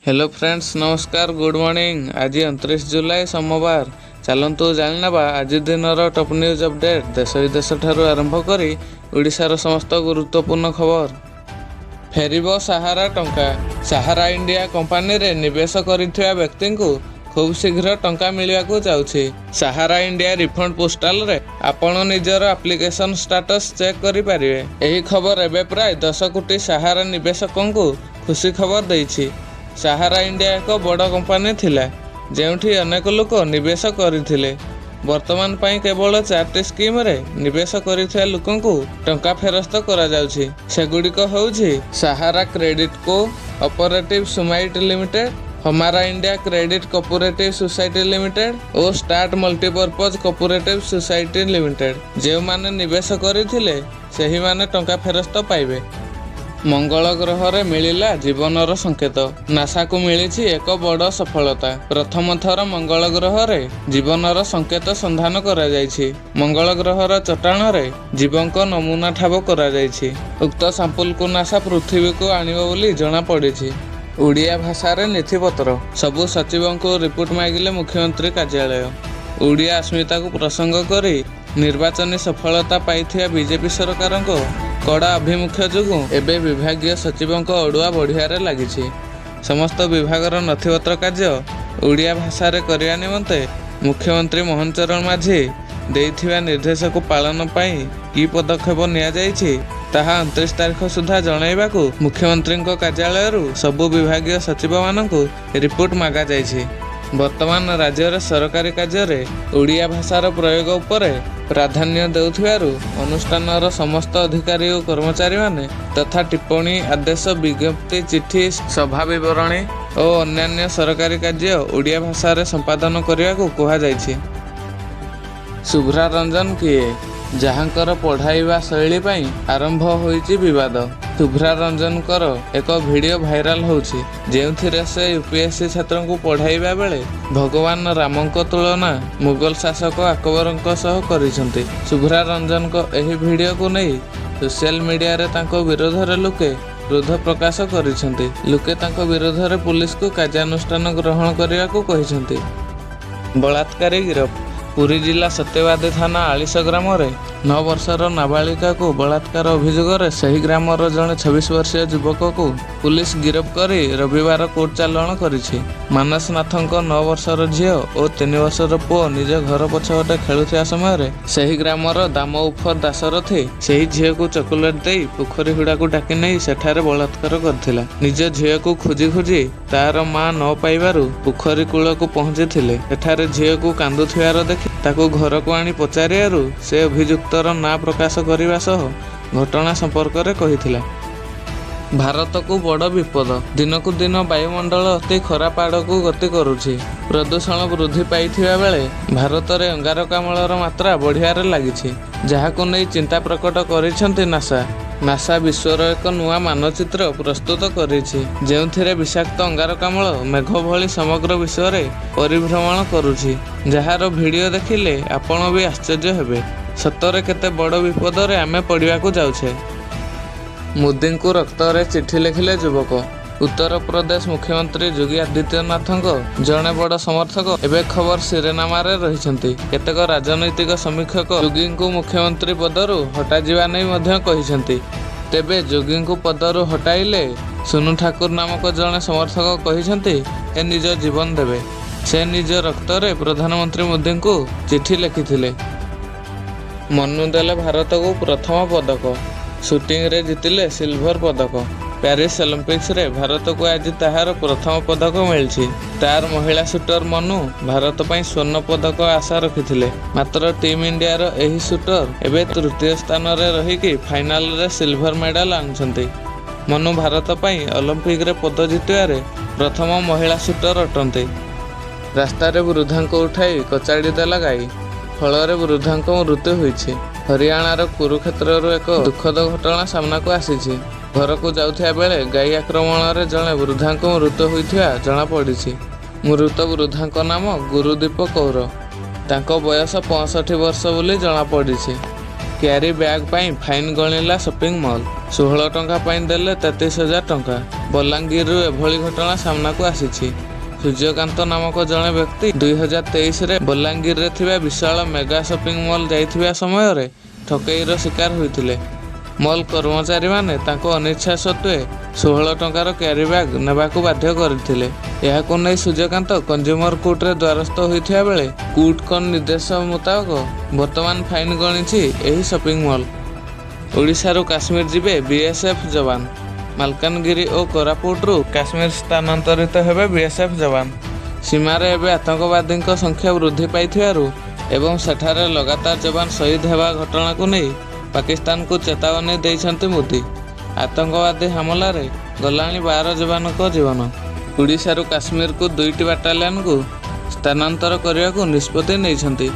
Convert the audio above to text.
Hello friends, ନମସ୍କାର, good morning. ଆଜି 29 ଜୁଲାଇ, ସୋମବାର। ଚାଲନ୍ତୁ ଜାଣିନେବା ଆଜି ଦିନର ଟପ୍ ନ୍ୟୁଜ୍ ଅପଡେଟ୍, ଦେଶ ବିଦେଶ ଠାରୁ ଆରମ୍ଭ କରି ଓଡ଼ିଶାର ସମସ୍ତ ଗୁରୁତ୍ୱପୂର୍ଣ୍ଣ ଖବର। ଫେରିବ ସାହାରା ଟଙ୍କା। ସାହାରା ଇଣ୍ଡିଆ କମ୍ପାନୀରେ ନିବେଶ କରିଥିବା ବ୍ୟକ୍ତିଙ୍କୁ ଖୁବ୍ ଶୀଘ୍ର ଟଙ୍କା ମିଳିବାକୁ ଯାଉଛି। ସାହାରା ଇଣ୍ଡିଆ ରିଫଣ୍ଡ ପୋର୍ଟାଲରେ ଆପଣ ନିଜର ଆପ୍ଲିକେସନ ଷ୍ଟାଟସ୍ ଚେକ୍ କରିପାରିବେ। ଏହି ଖବର ଏବେ ପ୍ରାୟ 10 କୋଟି ସାହାରା ନିବେଶକଙ୍କୁ ଖୁସି ଖବର ଦେଇଛି। ସାହାରା ଇଣ୍ଡିଆ ଏକ ବଡ଼ କମ୍ପାନୀ ଥିଲା, ଯେଉଁଠି ଅନେକ ଲୋକ ନିବେଶ କରିଥିଲେ। ବର୍ତ୍ତମାନ ପାଇଁ କେବଳ ଚାରିଟି ସ୍କିମରେ ନିବେଶ କରିଥିବା ଲୋକଙ୍କୁ ଟଙ୍କା ଫେରସ୍ତ କରାଯାଉଛି। ସେଗୁଡ଼ିକ ହେଉଛି Sahara credit cooperative society limited, Humara India credit cooperative society limited ଓ stars multipurpose cooperative society limited. ଯେଉଁମାନେ ନିବେଶ କରିଥିଲେ, ସେହିମାନେ ଟଙ୍କା ଫେରସ୍ତ ପାଇବେ। ମଙ୍ଗଳ ଗ୍ରହରେ ମିଳିଲା ଜୀବନର ସଂକେତ। ନାସାକୁ ମିଳିଛି ଏକ ବଡ଼ ସଫଳତା। ପ୍ରଥମ ଥର ମଙ୍ଗଳ ଗ୍ରହରେ ଜୀବନର ସଂକେତ ସନ୍ଧାନ କରାଯାଇଛି। ମଙ୍ଗଳ ଗ୍ରହର ଚଟାଣରେ ଜୀବଙ୍କ ନମୁନା ଠାବ କରାଯାଇଛି। ଉକ୍ତ ସାମ୍ପୁଲକୁ ନାସା ପୃଥିବୀକୁ ଆଣିବ ବୋଲି ଜଣାପଡ଼ିଛି। ଓଡ଼ିଆ ଭାଷାରେ ନଥିପତ୍ର। ସବୁ ସଚିବଙ୍କୁ ରିପୋର୍ଟ ମାଗିଲେ ମୁଖ୍ୟମନ୍ତ୍ରୀ କାର୍ଯ୍ୟାଳୟ। ଓଡ଼ିଆ ଅସ୍ମିତାକୁ ପ୍ରସଙ୍ଗ କରି ନିର୍ବାଚନୀ ସଫଳତା ପାଇଥିବା ବିଜେପି ସରକାରଙ୍କ କଡ଼ା ଆଭିମୁଖ୍ୟ ଯୋଗୁଁ ଏବେ ବିଭାଗୀୟ ସଚିବଙ୍କ ଅଡୁଆ ବଢ଼ିବାରେ ଲାଗିଛି। ସମସ୍ତ ବିଭାଗର ନଥିପତ୍ର କାର୍ଯ୍ୟ ଓଡ଼ିଆ ଭାଷାରେ କରିବା ନିମନ୍ତେ ମୁଖ୍ୟମନ୍ତ୍ରୀ ମୋହନ ଚରଣ ମାଝୀ ଦେଇଥିବା ନିର୍ଦ୍ଦେଶକୁ ପାଳନ ପାଇଁ କି ପଦକ୍ଷେପ ନିଆଯାଇଛି, ତାହା 29 ତାରିଖ ସୁଦ୍ଧା ଜଣାଇବାକୁ ମୁଖ୍ୟମନ୍ତ୍ରୀଙ୍କ କାର୍ଯ୍ୟାଳୟରୁ ସବୁ ବିଭାଗୀୟ ସଚିବମାନଙ୍କୁ ରିପୋର୍ଟ ମାଗାଯାଇଛି। ବର୍ତ୍ତମାନ ରାଜ୍ୟରେ ସରକାରୀ କାର୍ଯ୍ୟରେ ଓଡ଼ିଆ ଭାଷାର ପ୍ରୟୋଗ ଉପରେ ପ୍ରାଧାନ୍ୟ ଦେଉଥିବାରୁ ଅନୁଷ୍ଠାନର ସମସ୍ତ ଅଧିକାରୀ ଓ କର୍ମଚାରୀମାନେ ତଥା ଟିପ୍ପଣୀ, ଆଦେଶ, ବିଜ୍ଞପ୍ତି, ଚିଠି, ସଭା ବିବରଣୀ ଓ ଅନ୍ୟାନ୍ୟ ସରକାରୀ କାର୍ଯ୍ୟ ଓଡ଼ିଆ ଭାଷାରେ ସମ୍ପାଦନ କରିବାକୁ କୁହାଯାଇଛି। ଶୁଭ୍ରା ରଞ୍ଜନ କିଏ, ଯାହାଙ୍କର ପଢ଼ାଇବା ଶୈଳୀ ପାଇଁ ଆରମ୍ଭ ହୋଇଛି ବିବାଦ? ଶୁଭ୍ରା ରଞ୍ଜନଙ୍କର ଏକ ଭିଡିଓ ଭାଇରାଲ ହେଉଛି, ଯେଉଁଥିରେ ସେ ୟୁପିଏସସି ଛାତ୍ରଙ୍କୁ ପଢ଼ାଇବା ବେଳେ ଭଗବାନ ରାମଙ୍କ ତୁଳନା ମୁଗଲ ଶାସକ ଆକବରଙ୍କ ସହ କରିଛନ୍ତି। ଶୁଭ୍ରା ରଞ୍ଜନଙ୍କ ଏହି ଭିଡିଓକୁ ନେଇ ସୋସିଆଲ ମିଡିଆରେ ତାଙ୍କ ବିରୋଧରେ ଲୋକେ କ୍ରୋଧ ପ୍ରକାଶ କରିଛନ୍ତି। ଲୋକେ ତାଙ୍କ ବିରୋଧରେ ପୁଲିସକୁ କାର୍ଯ୍ୟାନୁଷ୍ଠାନ ଗ୍ରହଣ କରିବାକୁ କହିଛନ୍ତି। ବଳାତ୍କାରୀ ଗିରଫ। ପୁରୀ ଜିଲ୍ଲା ସତ୍ୟବାଦୀ ଥାନା ଆଳିସ ଗ୍ରାମରେ 9 ବର୍ଷର ନାବାଳିକାକୁ ବଳାତ୍କାର ଅଭିଯୋଗରେ ସେହି ଗ୍ରାମର ଜଣେ 26 ବର୍ଷୀୟ ଯୁବକକୁ ପୁଲିସ ଗିରଫ କରି ରବିବାର କୋର୍ଟ ଚାଲାଣ କରିଛି। ମାନସ ନାଥଙ୍କ 9 ବର୍ଷର ଝିଅ ଓ 3 ବର୍ଷର ପୁଅ ନିଜ ଘର ପଛପଟେ ଖେଳୁଥିବା ସମୟରେ ସେହି ଗ୍ରାମର ଦାମ ଉଫର ଦାସରଥୀ ସେହି ଝିଅକୁ ଚକୋଲେଟ୍ ଦେଇ ପୋଖରୀ ହୁଡ଼ାକୁ ଡାକି ନେଇ ସେଠାରେ ବଳାତ୍କାର କରିଥିଲା। ନିଜ ଝିଅକୁ ଖୋଜି ଖୋଜି ତାର ମା ନ ପାଇବାରୁ ପୋଖରୀ କୂଳକୁ ପହଞ୍ଚିଥିଲେ। ସେଠାରେ ଝିଅକୁ କାନ୍ଦୁଥିବାର ଦେଖି ତାକୁ ଘରକୁ ଆଣି ପଚାରିବାରୁ ସେ ଅଭିଯୁକ୍ତର ନାଁ ପ୍ରକାଶ କରିବା ସହ ଘଟଣା ସମ୍ପର୍କରେ କହିଥିଲା। ଭାରତକୁ ବଡ଼ ବିପଦ। ଦିନକୁ ଦିନ ବାୟୁମଣ୍ଡଳ ଅତି ଖରାପ ଆଡ଼କୁ ଗତି କରୁଛି। ପ୍ରଦୂଷଣ ବୃଦ୍ଧି ପାଇଥିବା ବେଳେ ଭାରତରେ ଅଙ୍ଗାରକାମ୍ଳର ମାତ୍ରା ବଢ଼ିବାରେ ଲାଗିଛି, ଯାହାକୁ ନେଇ ଚିନ୍ତା ପ୍ରକଟ କରିଛନ୍ତି ନାସା। ନାସା ବିଶ୍ୱର ଏକ ନୂଆ ମାନଚିତ୍ର ପ୍ରସ୍ତୁତ କରିଛି, ଯେଉଁଥିରେ ବିଷାକ୍ତ ଅଙ୍ଗାରକାମ୍ଳ ମେଘ ଭଳି ସମଗ୍ର ବିଶ୍ୱରେ ପରିଭ୍ରମଣ କରୁଛି, ଯାହାର ଭିଡିଓ ଦେଖିଲେ ଆପଣ ବି ଆଶ୍ଚର୍ଯ୍ୟ ହେବେ। ସତରେ କେତେ ବଡ଼ ବିପଦରେ ଆମେ ପଡ଼ିବାକୁ ଯାଉଛେ। ମୋଦିଙ୍କୁ ରକ୍ତରେ ଚିଠି ଲେଖିଲେ ଯୁବକ। ଉତ୍ତରପ୍ରଦେଶ ମୁଖ୍ୟମନ୍ତ୍ରୀ ଯୋଗୀ ଆଦିତ୍ୟନାଥଙ୍କ ଜଣେ ବଡ଼ ସମର୍ଥକ ଏବେ ଖବର ଶିରୋନାମାରେ ରହିଛନ୍ତି। କେତେକ ରାଜନୈତିକ ସମୀକ୍ଷକ ଯୋଗୀଙ୍କୁ ମୁଖ୍ୟମନ୍ତ୍ରୀ ପଦରୁ ହଟାଯିବା ନେଇ ମଧ୍ୟ କହିଛନ୍ତି। ତେବେ ଯୋଗୀଙ୍କୁ ପଦରୁ ହଟାଇଲେ ସୋନୁ ଠାକୁର ନାମକ ଜଣେ ସମର୍ଥକ କହିଛନ୍ତି, ସେ ନିଜ ଜୀବନ ଦେବେ। ସେ ନିଜ ରକ୍ତରେ ପ୍ରଧାନମନ୍ତ୍ରୀ ମୋଦିଙ୍କୁ ଚିଠି ଲେଖିଥିଲେ। ମନୁ ଦେଲେ ଭାରତକୁ ପ୍ରଥମ ପଦକ, ସୁଟିଂରେ ଜିତିଲେ ସିଲଭର ପଦକ। ପ୍ୟାରିସ୍ ଅଲିମ୍ପିକ୍ସରେ ଭାରତକୁ ଆଜି ତାହାର ପ୍ରଥମ ପଦକ ମିଳିଛି। ଷ୍ଟାର ମହିଳା ସୁଟର ମନୁ ଭାରତ ପାଇଁ ସ୍ୱର୍ଣ୍ଣ ପଦକ ଆଶା ରଖିଥିଲେ। ମାତ୍ର ଟିମ୍ ଇଣ୍ଡିଆର ଏହି ସୁଟର ଏବେ ତୃତୀୟ ସ୍ଥାନରେ ରହିକି ଫାଇନାଲରେ ସିଲଭର ମେଡାଲ ଆଣିଛନ୍ତି। ମନୁ ଭାରତ ପାଇଁ ଅଲିମ୍ପିକରେ ପଦକ ଜିତିବାରେ ପ୍ରଥମ ମହିଳା ସୁଟର ଅଟନ୍ତି। ରାସ୍ତାରେ ବୃଦ୍ଧାଙ୍କୁ ଉଠାଇ କଚାଡ଼ି ଦେଲା ଗାଈ। ଫଳରେ ବୃଦ୍ଧାଙ୍କ ମୃତ୍ୟୁ ହୋଇଛି। ହରିୟାଣାର କୁରୁକ୍ଷେତ୍ରରୁ ଏକ ଦୁଃଖଦ ଘଟଣା ସାମ୍ନାକୁ ଆସିଛି। ଘରକୁ ଯାଉଥିବା ବେଳେ ଗାଈ ଆକ୍ରମଣରେ ଜଣେ ବୃଦ୍ଧାଙ୍କ ମୃତ୍ୟୁ ହୋଇଥିବା ଜଣାପଡ଼ିଛି। ମୃତ ବୃଦ୍ଧାଙ୍କ ନାମ ଗୁରୁଦୀପ କୌର। ତାଙ୍କ ବୟସ 65 ବର୍ଷ ବୋଲି ଜଣାପଡ଼ିଛି। କ୍ୟାରି ବ୍ୟାଗ୍ ପାଇଁ ଫାଇନ୍ ଗଣିଲା ସପିଂ ମଲ୍। 16 ଟଙ୍କା ପାଇଁ ଦେଲେ 33,000 ଟଙ୍କା। ବଲାଙ୍ଗୀରରୁ ଏଭଳି ଘଟଣା ସାମ୍ନାକୁ ଆସିଛି। ସୂର୍ଯ୍ୟକାନ୍ତ ନାମକ ଜଣେ ବ୍ୟକ୍ତି 2023ରେ ବଲାଙ୍ଗୀରରେ ଥିବା ବିଶାଳ ମେଗା ସପିଂ ମଲ୍ ଯାଇଥିବା ସମୟରେ ଠକେଇର ଶିକାର ହୋଇଥିଲେ। ମଲ୍ କର୍ମଚାରୀମାନେ ତାଙ୍କ ଅନିଚ୍ଛା ସତ୍ତ୍ୱେ 16 ଟଙ୍କାର କ୍ୟାରି ବ୍ୟାଗ୍ ନେବାକୁ ବାଧ୍ୟ କରିଥିଲେ। ଏହାକୁ ନେଇ ସୂର୍ଯ୍ୟକାନ୍ତ କଞ୍ଜ୍ୟୁମର କୋର୍ଟରେ ଦ୍ୱାରସ୍ଥ ହୋଇଥିବା ବେଳେ କୋର୍ଟଙ୍କ ନିର୍ଦ୍ଦେଶ ମୁତାବକ ବର୍ତ୍ତମାନ ଫାଇନ୍ ଗଣିଛି ଏହି ସପିଂ ମଲ୍। ଓଡ଼ିଶାରୁ କାଶ୍ମୀର ଯିବେ ବିଏସ୍ଏଫ୍ ଯବାନ। ମାଲକାନଗିରି ଓ କୋରାପୁଟରୁ କାଶ୍ମୀର ସ୍ଥାନାନ୍ତରିତ ହେବେ ବିଏସ୍ଏଫ୍ ଯବାନ। ସୀମାରେ ଏବେ ଆତଙ୍କବାଦୀଙ୍କ ସଂଖ୍ୟା ବୃଦ୍ଧି ପାଇଥିବାରୁ ଏବଂ ସେଠାରେ ଲଗାତାର ଯବାନ ସହିଦ ହେବା ଘଟଣାକୁ ନେଇ ପାକିସ୍ତାନକୁ ଚେତାବନୀ ଦେଇଛନ୍ତି ମୋଦି। ଆତଙ୍କବାଦୀ ହାମଲାରେ ଗଲାଣି 12 ଯବାନଙ୍କ ଜୀବନ। ଓଡ଼ିଶାରୁ କାଶ୍ମୀରକୁ 2ଟି ବାଟାଲିୟନକୁ ସ୍ଥାନାନ୍ତର କରିବାକୁ ନିଷ୍ପତ୍ତି ନେଇଛନ୍ତି।